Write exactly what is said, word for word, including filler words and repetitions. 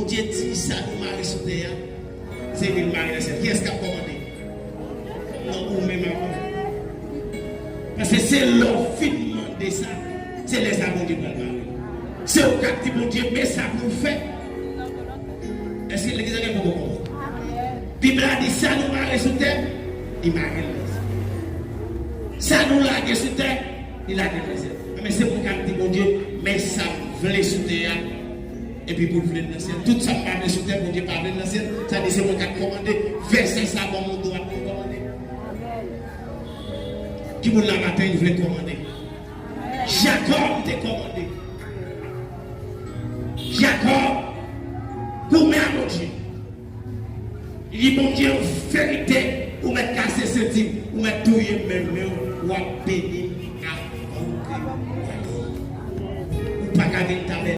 Bondye di sa nou mare sou tè a, se li l mare nan syèl. Kiyès k ap kòmande? Non, ou menm avè m. Paske se lè w fin mande sa, se lè sa Bondye pral mare. Se ou k ap di Bondye, men sa pou w fè. Èske legliz la gen bon konprann? Bib la di sa nou mare sou tè, li mare l nan syèl. Sa nou lage sou tè, li lage l nan syèl. Men se mwen k ap di Bondye, men sa m vle sou tè a, epi pou l vle l nan syèl. Tout sa m pa vle sou tè, Bondye pa vle l nan syèl. Sa di se mwen k ap kòmande. Vèsè sa ban m yon dwa pou m kòmande. Ki moun la maten, li vle kòmande? Jakòb te kòmande. Jakòb goumen a Bondye. Li di Bondye, an verite, ou mèt kase senti m, ou mèt touye m, men w ap beni.